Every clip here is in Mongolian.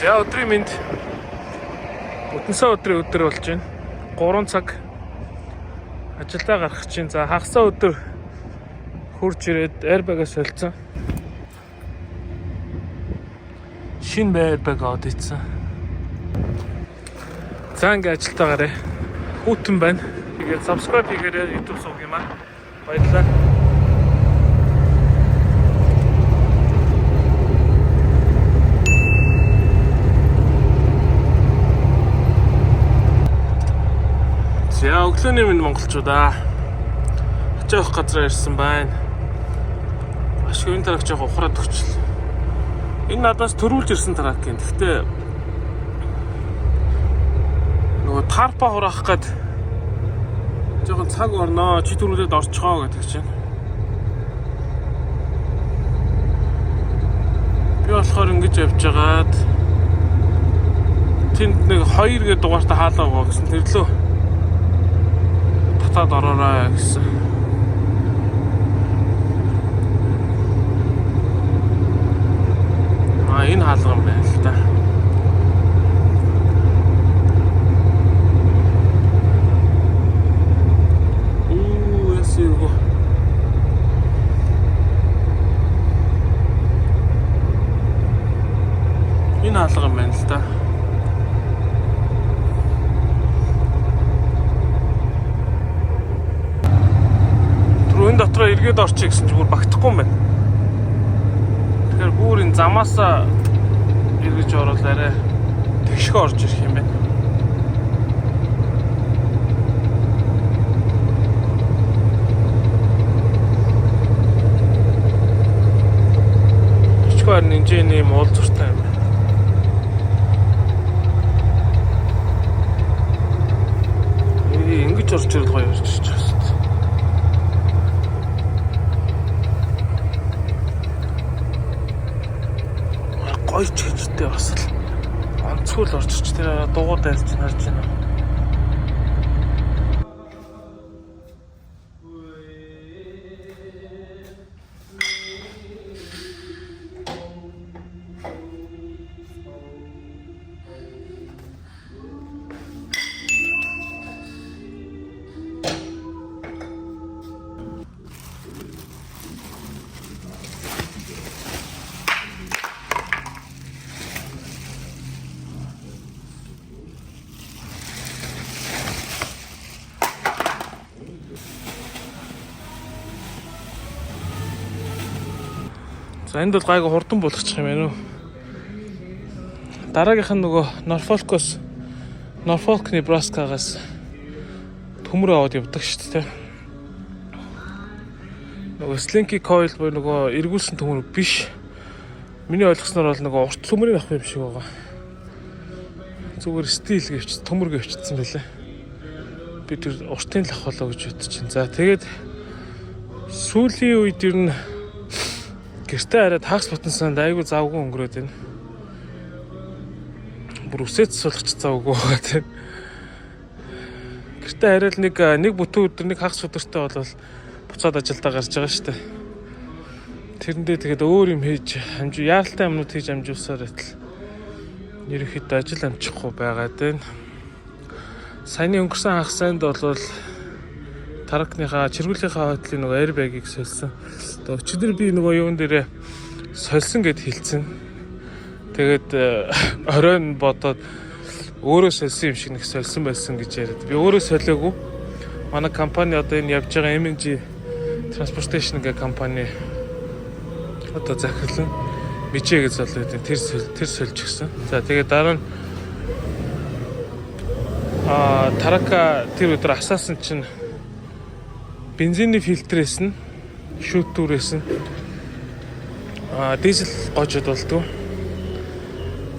За, өдрийн мэнд. Бүтэн сайн өдрийн өдөр болж байна. 3 цаг ажилдаа гарах чинь. За, хагасаа өдөр хурж ирээд airbag-а солилцсон. Шинэ airbag аваад ицсэн. За, ингээ ажилдаа гараа. Хүүтэн байна. Тэгээд subscribe хийгээрэй, YouTube сувг юм аа. Баярлалаа. За, өглөөний минь монголчуудаа. Ачаа явах газараа ирсэн байна. Ашгүй, энэ truck жоох ухраад өгчлээ. Энэ надаас төрүүлж ирсэн truck юм. Гэхдээ нөгөө tarp аа хураах гээд жоохон цаг орноо. Чи төрүүлээд орчихоо гэдэг чинь. Би болохоор ингэж явж байгаад тэнд нэг 2 гэдэг дугаартай хаалаа байгаа гэсэн, тэрлөө татаад ороорой гэсэн. А, энэ хаалга юм байна л да. Үу, яасан юу? Энэ хаалга юм байна л да. Түр энэ дотроо эргээд орчих гэсэн чи бүр багтахгүй юм байна. Тэгэхээр бүр энэ замаасаа эргэж орвол арай тэгшгөө орж ирэх юм байна. Өчгөө харин энэ юм уулзуртай юм байна. Ээ, ингэж орж ирэл гоё орж ирж байгаа шүү дээ. Гоё чижтэй бас л онцгой л орж ирч, тэр дугуй дайрч харж байна. За, энд бол гайгүй хурдан болгочих юм байна уу? Дараагийнх нь нөгөө Norfolk-оос, Norfolk, Nebraska-гаас төмөр аваад явдаг шүү дээ. Нөгөө Slinky coil буюу нөгөө эргүүлсэн төмөр биш. Миний ойлгосноор бол нөгөө урт төмөрийн авах юм шиг байгаа. Зүгээр steel гэвч төмөр гэвчсэн байлаа. Би тэр уртын л авах болоо гэж бодчих. За, тэгээд сүүлийн үед ер нь гэртээ хараад хагас бүтэн санд айгүй завгүй өнгөрөөд байна. Бүр үсээц сулгач завгүй байгаа тийм. Гэртээ хараад нэг нэг бүтэн өдөр, нэг хагас өдөртэй бол буцаад ажилдаа гарч байгаа шүү дээ. Тэрэндээ тэгээд өөр юм хийж амжи, яаралтай юмнууд хийж амжуулсаар байтал ерөнхийдөө ажил амжихгүй байгаад байна. Саяны өнгөрсөн хагас санд бол truck ныхаа, чиргүүлийнхаа хойдлын нөгөө airbag-ыг сольсон. Одоо өчигдөр би нөгөө юун дээрээ сольсон гэд хэлсэн. Тэгээд оройн бодоод өөрөө сольсон юм шиг нэг сольсон байсан гэж яриад. Би өөрөө солиогүй. Манай компани, одоо энэ явж байгаа MNG Transportation гэх компани, одоо захирал нь Мижээ гэж залуу байдаг. Тэр сольж гисэн. За, тэгээд дараа нь truck аа тэр өдөр асаасан чинь бензиний фильтрээс нь, шүүтүүрээс нь дизель гожод болдгоо.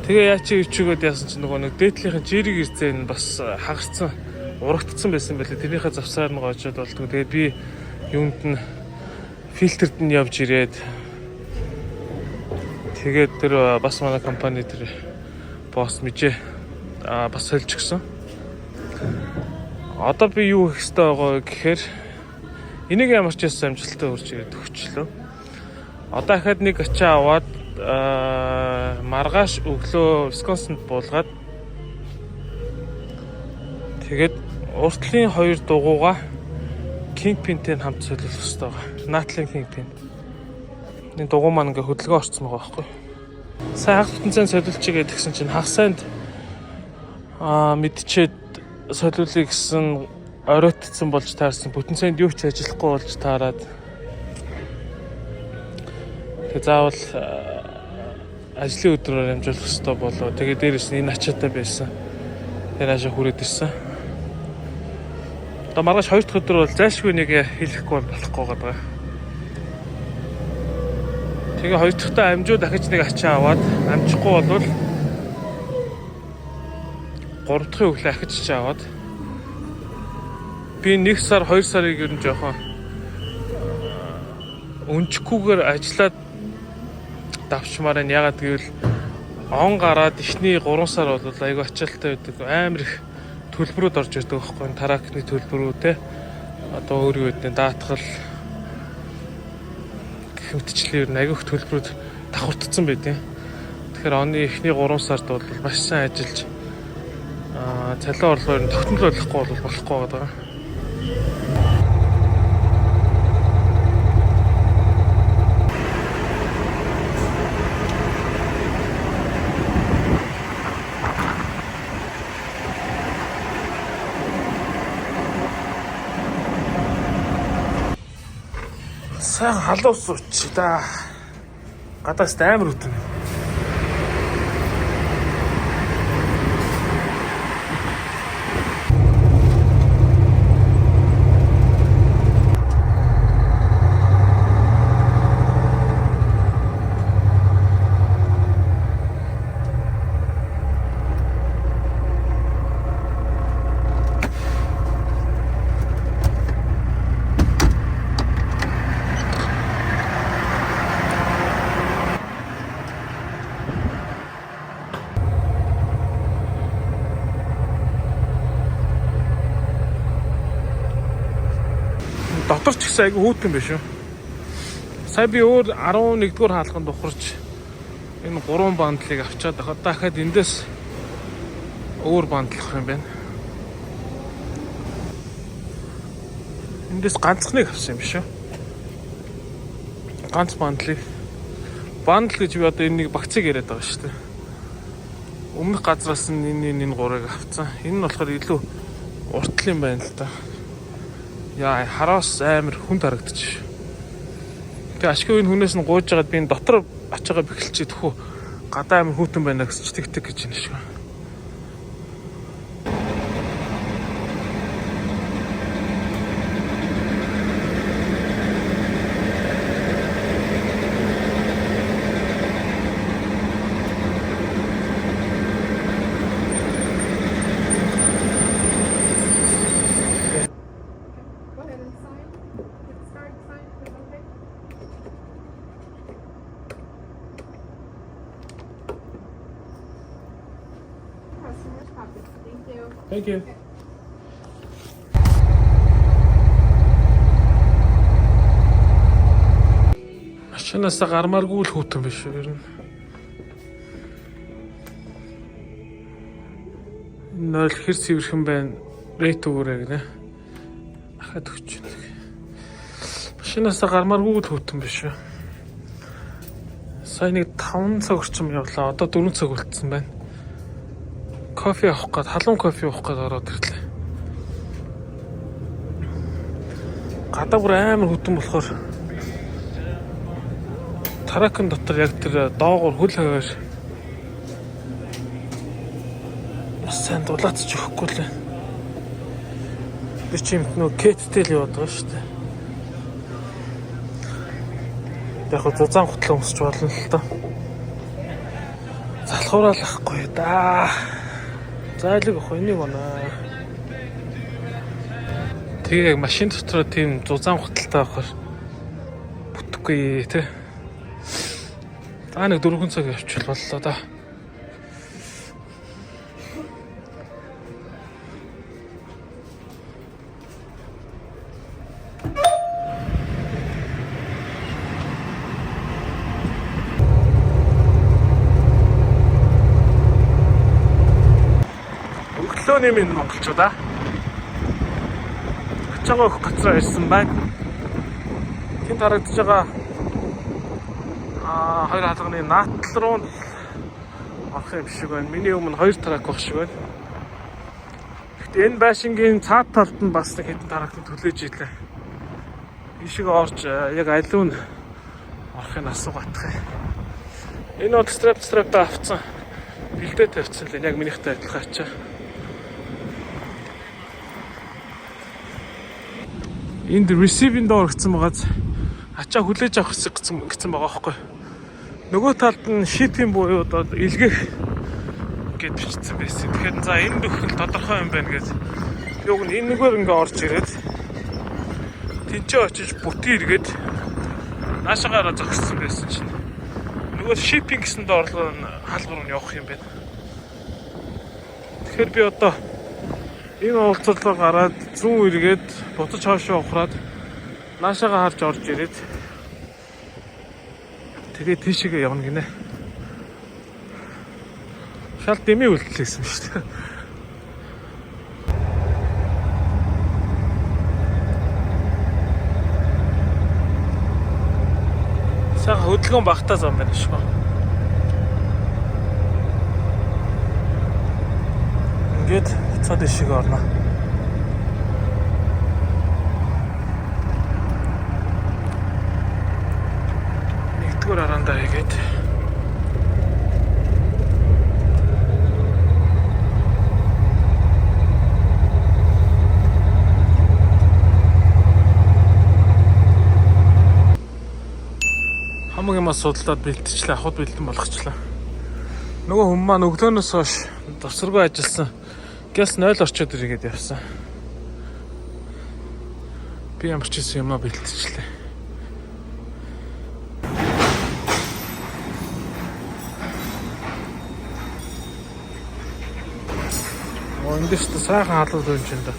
Тэгээ яа чи өвчгөөд яасан чинь нөгөө нэг дээдлийнхэн жирэг ирцэн нь бас хагарцсан, урагдсан байсан байлээ. Тэрнийхээ завсраар нь гожод болдгоо. Тэгээд би юунд нь, фильтрд нь явж ирээд, тэгээд тэр бас манай компани тэр босс Мижээ бас сольж гисэн. Одоо би юу хийх ёстой байгаа гэхээр энийг ямар ч байсан амжилттай хурж ирээд өгчлөө. Одоо ахаад нэг ачаа аваад маргааш өглөө Висконсинд буулгаад тэгээд уртлын хоёр дугууга Kingpin-тэй хамт солиулах хэрэгтэй байгаа. Наадлын Kingpin. Энэ дугуй маань ингээ хөдөлгөөн орцсон байгаа байхгүй. Сайн хагас бүтэн сайн солиулчих гэдгсэн чинь хагас сайнд мэдчихэд солиулъя гэсэн оройтцсан болж таарсан. Бүтэн сайнд юу ч ажиллахгүй болж таарад. Тэгээ заавал ажлын өдрөөр амжуулах хэрэгтэй болоо. Тэгээ дээрэс нь энэ ачаатай байсан. Тэр хаашаа хүрээд ирсэн. Одоо маргааш хоёр дахь өдөр бол зайлшгүй нэг хэлэхгүй бол болохгүй байгаа. Тэгээ хоёр дахьтаа амжуу дахиж нэг ачаа аваад амжихгүй болвол гурав дахь өглөө ахиж ачаа аваад би 1 сар 2 сарыг ер нь жоохон өнчгүүгээр ажиллаад давчмаар байна. Ягаад гэвэл он гараад эхний 3 сар бол айгүй ачаалттай байдаг. Амар их төлбөрүүд орж ирдэг байхгүй. Truck ны төлбөрүү те. Одоо өөр юу гэдэг даатгал гэх мэтчлэн ер нь айгүй их төлбөрүүд давхардсан байдیں۔ Тэгэхээр оны эхний 3 сард бол маш сайн ажиллаж цалин орлогоо ер нь тогтмол болохгүй бол болохгүй байгаа. Сайн халуун сууч да. Гадаас амар үтэн. Дотор ч гэсэн айгүй хүүтэн биш үү? Сая би өөр 11-р хаалганд ухарч энэ 3 bundle ыг авчаад одоо дахиад эндээс өөр bundle авах юм байна. Эндээс ганцхныг авсан юм биш үү? Ганц bundle ыг. Bundle гэж би одоо энэ нэг багцыг яриад байгаа шүү дээ. Өмнөх газраас нь энэ гурыг авцсан. Энэ нь болохоор илүү уртл юм байна л да. Яа, хараас амар хүнд харагдчих. Тэгээ ашгүй энэ хүнээс нь гуйж байгаад би энэ дотор ачаагаа бэхэлчээ төхөө гадаа амар хүүтэн байна гэсэн чи тэг тэг гэж байна шүү. Go ahead and sign. Get started, sign. Is okay? Customers copy. Thank you. Thank you. Машинаасаа гармааргүй л хүүтэн биш үү ер нь. Энэ ойл хэр цэвэрхэн байна. Rate өгөөрэй гинэ. Ахад өгч байна. Машинаасаа гармааргүй л хүүтэн биш үү. Сая нэг 5 цаг орчим явлаа. Одоо 4 цаг үлдсэн байна. Кофе авах гээд халуун кофе уух гээд ороод ирлээ. Гадаа бүр амар хүтэн болохоор truck ын дотор яг тэр доогуур хөл хаваар бас сайн дулаацч өгөхгүй л байна. Би чи юмт нөө кеттэй л яваад байгаа шүү дээ. Яг хөө зузаан гутлаа өмсч болно л доо. Залхуурал ахгүй да. Зайлаг ах энийг оноо. Тэгээ яг машин дотор тийм зузаан гуталтай авахар бүтэхгүй те. За нэг 4 цаг явчихвал боллоо да. Өглөөний минь монголчуудаа. Ачаагаа өгөх газраа ирсэн байна. Тэнд харагдаж байгаа хоёр хаалганы наатал руу нь орох юм шиг байна. Миний өмнө хоёр truck байх шиг байна. Гэхдээ энэ байшингийн цаад талд нь бас нэг хэдэн truck түлээж ийлээ. Ишиг орж яг алиу нь орохыг асуугаадах юм. Энэ бол strap авцсан. Бэлдээ тавьчихсан л яг минийхтэй адилхан ачаа. Энд receiving door гэсэн байгааз ачаа хүлээж авах хэсэг гэсэн байгаа байхгүй. Нөгөө талд нь shipping буюу одоо илгээх гэд бичсэн байсан. Тэгэхээр за энэ нөхөл тодорхой юм байна гэж. Юуг нь энэ нэгээр ингээ орж ирээд тэнцээ очиж бүтэн эргээд наашаагаараа зогссон байсан чинь нөгөө shipping гэсэн доорлоо хаалгаар нь явах юм байна. Тэгэхээр би одоо энэ уулзалт руу гараад зүүн эргээд буцаж хойшоо ухраад наашаагаа харж орж ирээд тэгээ тийшээгээ явна гинэ. Шал дэмий үйлдэл хийсэн шүү дээ. Сайхан хөдөлгөөн багтаа зам байна шүү. Ингээд буцаад ишиг орно. Нэгдүгээр араандаа хийгээд хамаг юм асуудлаад бэлтчихлээ, авахд бэлдэн болгочлаа. Нөгөө хүн маань өглөөнөөс хойш завсаргүй ажилласан. Гяс 0 орчоод иргээд явсан. Би ямар ч гэсэн юмаа бэлтчихлээ. Оо энэ дэш сайхан халуун юм чинь да.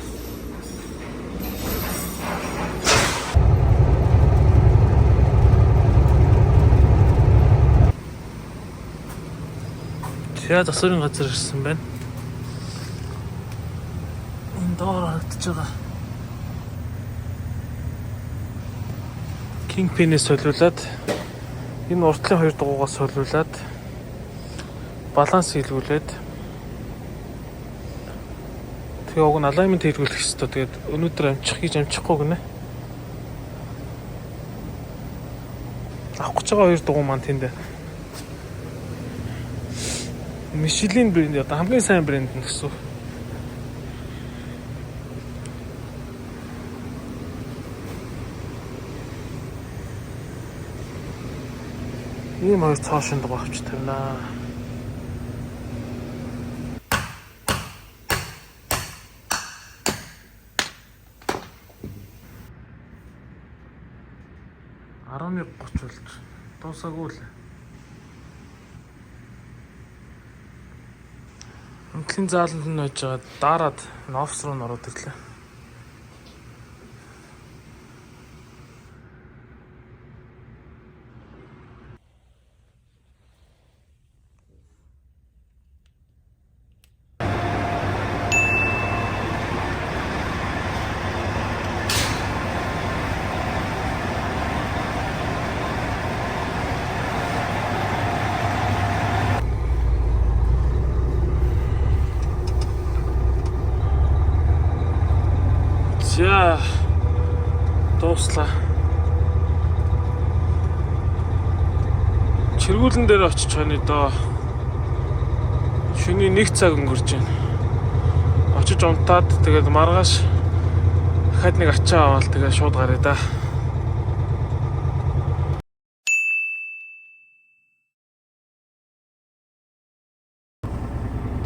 За засварын газар ирсэн байна. Энэ доор харагдаж байгаа. Kingpin-ээс солиулаад энэ уртлын хоёр дугуйгаас солиулаад баланс хийлгүүлээд тэгээ уг нь alignment хийлгүүлэх ёстой. Тэгээд өнөөдөр амжих гэж амжихгүй гинэ. Авах гэж байгаа хоёр дугуй маань тэнд байна. Michelin брэнд одоо хамгийн сайн брэнд нь гэсэн. Ийм хоёр цоо шинэ дугуй авч тавина. 11:30 болж дуусаагүй л. Өмтлийн зааланд нь байж байгаа дараад энэ офис руу н ороод ирлээ. За дууслаа. Чиргүүлэн дээр очиж хонё доо. Шөнийн 1 цаг өнгөрч байна. Очиж унтаад тэгээд маргааш дахиад нэг ачаа аваад тэгээд шууд гаръя да.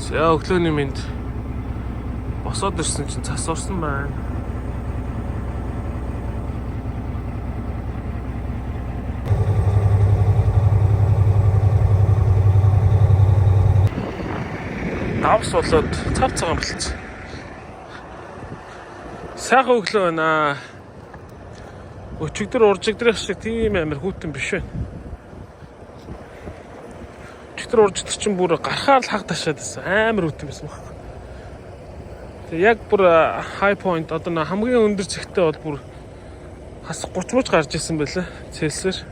За өглөөний мэнд босоод ирсэн чинь цас орсон байна. Давс болоод цав цагаан болчихсон. Сайхан өглөө байна. Өчигдөр уржигдрах шиг тийм амар хүйтэн биш байна. Өчигдөр уржигдар чинь бүр гарахаар л хаг ташаад байсан. Амар хүйтэн байсан баг. Тэг яг бүр high point, одоо нэ хамгийн өндөр зэгтээ бол бүр хас 30 мууч гарч исэн байлаа. Цельсээр.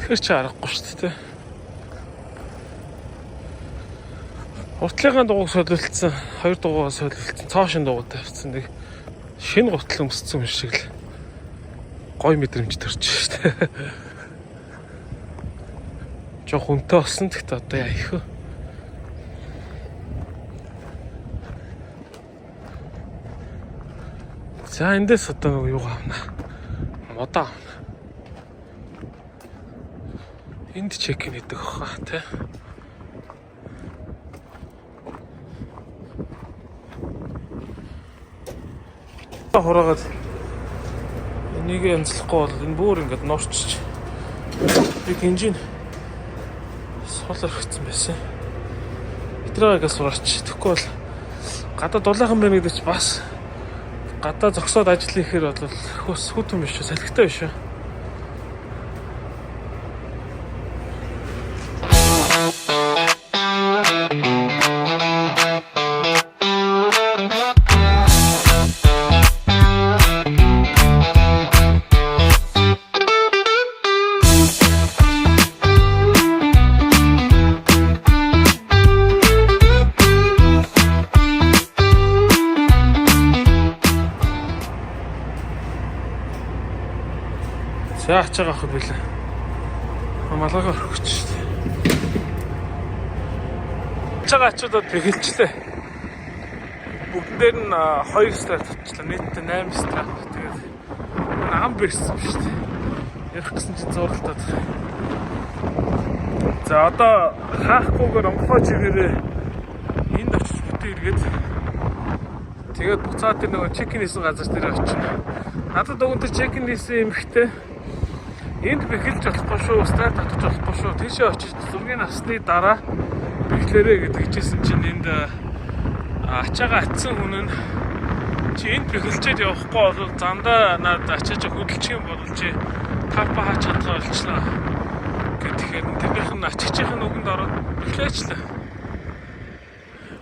Тэгэхээр чи аргагүй шүү дээ. Уртлынхаа дугуйг солилцсон, хоёр дугуйгаа солилцсон, цоо шин дугуй тавьчихсан. Нэг шинэ гутал өмссөн юм шиг л гой мэдрэмж төрж шүү дээ. Жох үнэтэй болсон, гэхдээ одоо яа их вэ? За, эндээс одоо нөгөө юугаа авна. Модоо авна. Энд check in хийдэг хаа, тий. Хураагаад энийг янзлахгүй бол энэ бүр ингээд нуурчиж. Би гинжин сул орхицсан байсан. Эдрээгээ сураач. Тэгэхгүй бол гадаа дулаахан байна гэдэг чи бас гадаа зогсоод ажил хийхээр бол хөөс хүтэн биш үү, салхитай биш үү. За, ачаага авах билээ. Малгайгаа өргөч шүү дээ. Ачаага ачуудад бэхэлчлээ. Бүгдэн дээр нь 2 strap татчихлаа. Нийтдээ 8 strap. Тэгээд ам бэрсэн шүү дээ. Ярих гэсэн чинь зууралтаад. За, одоо хаахгүйгээр онгохоо чигээрээ энд очиж бүтэн эргээд, тэгээд буцаад тэр нөгөө check-in хийсэн газар дээр очино. Надад уг нь тэр check-in хийсэн эмэгтэй энд бэхэлж болохгүй шүү, strap татаж болохгүй шүү. Тийшээ очиж зургийг авсны дараа бэхлээрээ гэдэг хэлжсэн чинь энд ачаага атсан хүн нь чи энд бэхэлчээд явахгүй бол замдаа над ачааж хөдөлчих юм бол чи tarp аа хаач чадгаа болчихлоо гэхээр тэрнийх нь ачигчийн нь үгэнд ороод бэхлээчлээ.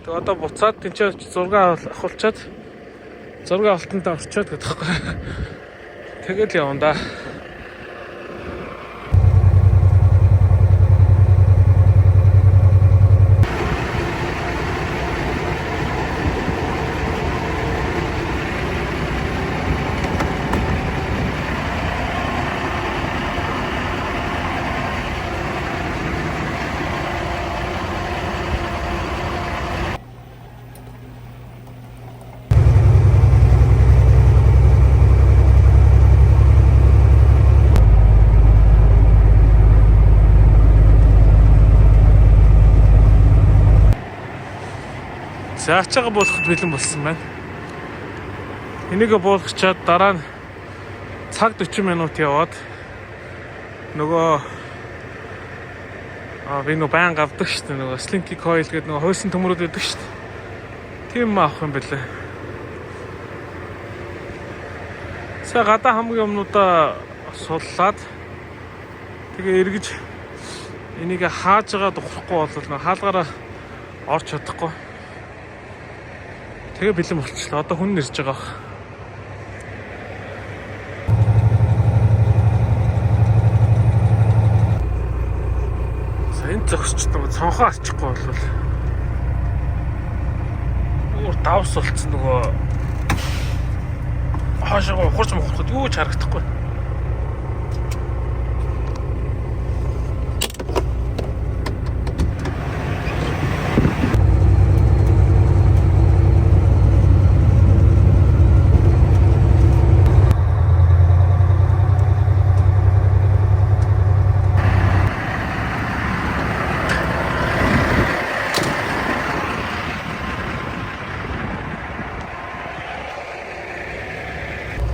Тэгээ одоо буцаад тэнцээ зураг авахулчаад, зураг авалтанд орчоод гэдэг байхгүй. Тэгэл явна да. За, ачаага буулгахад бэлэн болсон байна. Энийг буулгачаад дараа нь цаг 40 минут яваад нөгөө би нөгөө байн авдаг шүү дээ, нөгөө slinky coil гэдэг нөгөө хойсон төмрүүд байдаг шүү дээ. Тийм авах юм бэлээ. За, гадаа хамгийн юмнуудаа суллаад, тэгээ эргэж энийг хааж байгаа духрахгүй бол нөгөө хаалгаараа орч чадахгүй. Тэгээ бэлэн болчихлоо. Одоо хүн ирж байгаа бах. За, энэ зогсч нөгөө цонхоо арчихгүй бол өөр давс болцсон, нөгөө хоошоо ухарч мухрахад юу ч харагдахгүй.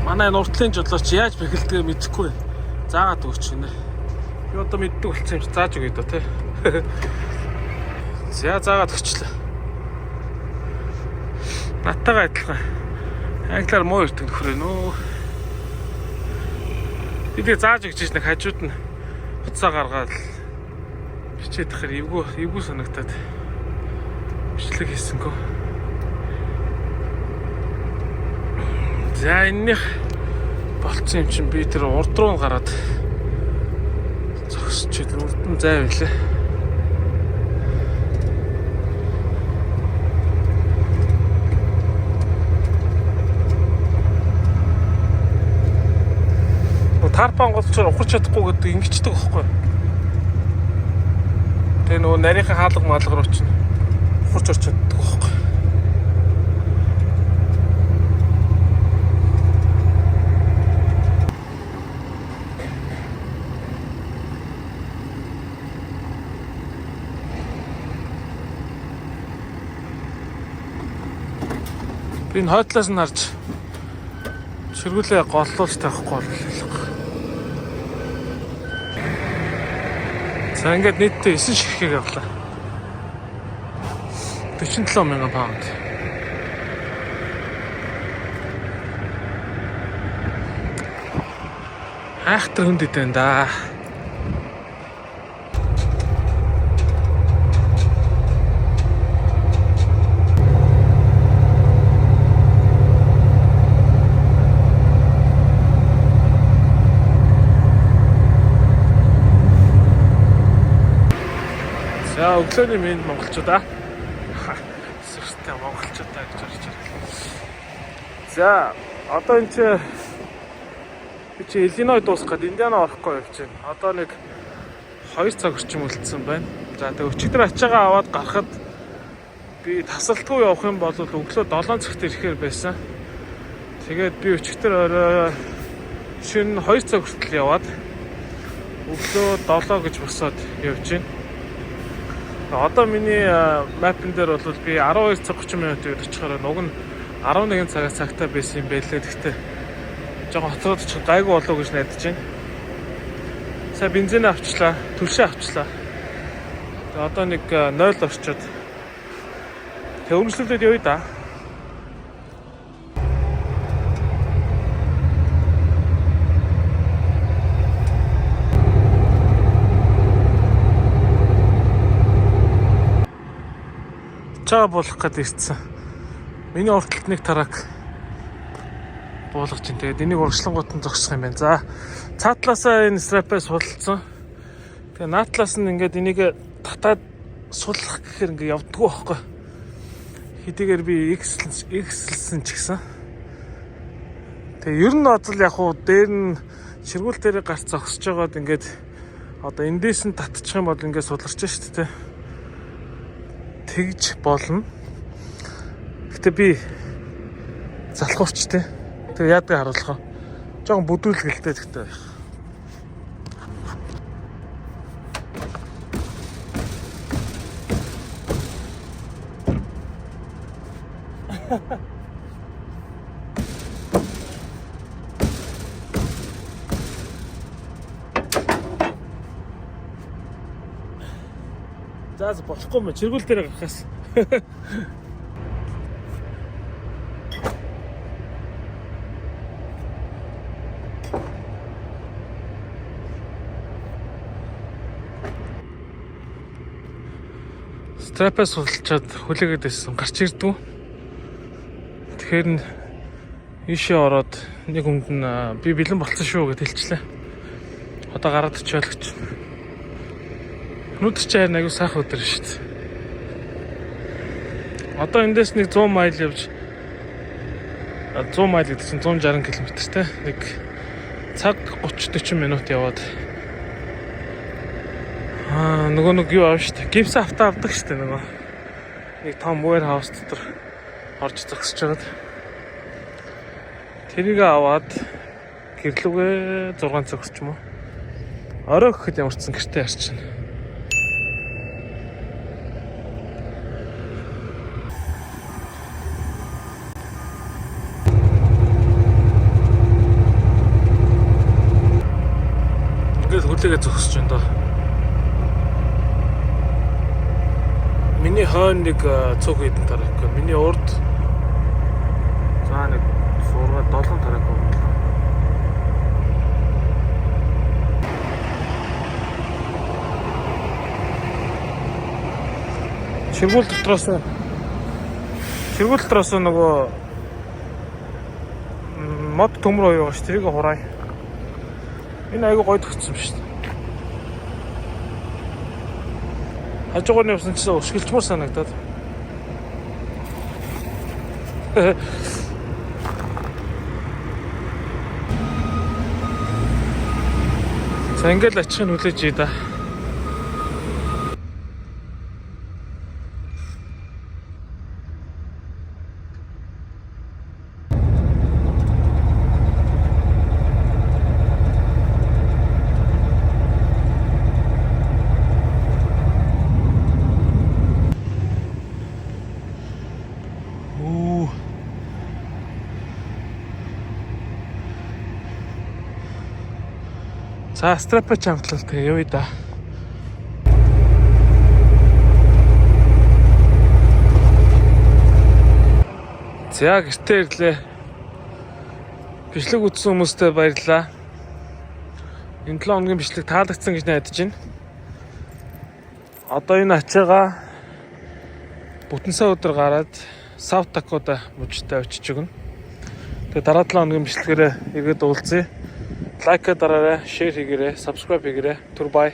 Манай энэ уртлын жолооч яаж бэхэлдгээ мэдэхгүй. Заагаад өгч гинэ. Би одоо мэддэг болчихсон юм чи зааж өгье дөө, тий. За, заагаад өгчлээ. Надтайгаа адилхан. Англиар муу ирдэг нөхөр нөө. Би тэгээ зааж өгч нэг хажууд нь хуцаа гаргаад бичээд тахаар эвгүй эвгүй санагтаад. Бичлэг хийсэнгүй. За энэнийх болцсон юм чинь би тэр урд руу гараад зогсож тэр урд нь зай байлаа. Tarp ан голчоор ухарч чадахгүй гэдэг ингэчдэг байхгүй. Тэгээ нөгөө нарийнхаа хаалга маалга руу чинь ухарч орч чаддаг байхгүй. Би энэ хойдлоос нь харж чиргүүлээ голлуулж тавихгүй бол. За ингээд нийтдээ 9 ширхэг авлаа. 47 мянган паунд. Айхтар хүнд идэв да. За өглөөний мэнд монголчуудаа. Сүртэй монголчуудаа гэж орж ирлээ. За одоо энэ чи би чи Иллиной дуусах гээд Индиана орохгүй явж байна. Одоо нэг 2 цаг орчим үлдсэн байна. За тэгээ өчигдөр ачаагаа аваад гарахад би тасалтгүй явах юм бол өглөө 7 цагт ирэхээр байсан. Тэгээд би өчигдөр орой шөнө 2 цаг хүртэл яваад өглөө 7 гэж босоод явж байна. Одоо миний map н дээр бол би 12 цаг 30 минут үед очихоор уг нь 11 цагаас цагтаа байсан юм байлээ. Гэхдээ жоохон хоцроод очих гайгүй болов гэж найдаж байна. Сая бензин авчлаа, түлшээ авчлаа. Тэгээ одоо нэг 0 орчоод тэг өргөжлүүлээд явъя да. Чаа болох гээд ирсэн. Миний урталт нэг truck буулгаж чинь. Тэгээд энийг урагшлангууд нь зогсох юм байна. За цаатлаасаа энэ strap аа сулалцсан. Тэгээ наатлаас нь ингээд энийг татаад суллах гэхээр ингээд явдггүй байхгүй. Хэдийгээр би X-лсэн ч гэсэн. Тэгээ ер нь бодол яг хуу дээр нь чиргүүл дээр гарц зогсож байгаад ингээд одоо эндээс нь татчих юм бол ингээд суларч шүү дээ. Тэгж болно. Гэтэ би залхуурч те. Тэгээ яадаг харуулах вэ? Жохон бүдүүлгэлтэй тэгтээ. За болохгүй юм. Чиргүүл дээр гарахаас. Strap аа сулчаад хүлээгээд байсан. Гарч ирдгүү. Тэгэхээр нь ийшээ ороод нэг хүнд нь би бэлэн болцсон шүү гэд хэлчлээ. Одоо гараад очиод гэж. Өнөөдөр чи харин аягүй сайхан өдөр шүү дээ. Одоо эндээс нэг 100 mile явж 100 mile гэдэг чинь 160 км те. Нэг цаг 30 40 минут яваад нөгөө нэг юу аав шүү дээ. Гимс авто авдаг шүү дээ нөгөө. Нэг том warehouse дотор орж зогсож байгаад тэрийг аваад гэрлүүгээ 6 цаг ч юм уу. Орой гэхэд ямар ч сан гэртээ харчихна. Ингээд хүлээгээ зогсож байна доо. Миний хойно нэг цуг хэдэн truck. Миний урд за нэг 6 7 truck байна. Чиргүүл дотроос Ширгүүл дотроос нөгөө мод төмөр оюу ш тэрийг хураая. Энэ айгүй гоё төгссөн шүү дээ. Хажуугаар нь явсан чинь өшгөлчмөр санагдаад. За, ингээл очихыг хүлээж ий да. Үу. За, страпач амтлал тэгээ явъя да. За, гэртээ ирлээ. Бичлэг үзсэн хүмүүстээ баярлалаа. Энэ 7 хоногийн бичлэг таалагдсан гэж найдаж байна. Одоо энэ ачаагаа бүтэн сайн өдөр гараад South Dakota мужтай очиж өгнө. Тэгээ дараа 7 хоногийн бичлэгээрээ эргээд уулзъя. Like дараарай, share хийгээрэй, subscribe хийгээрэй. Түр bye.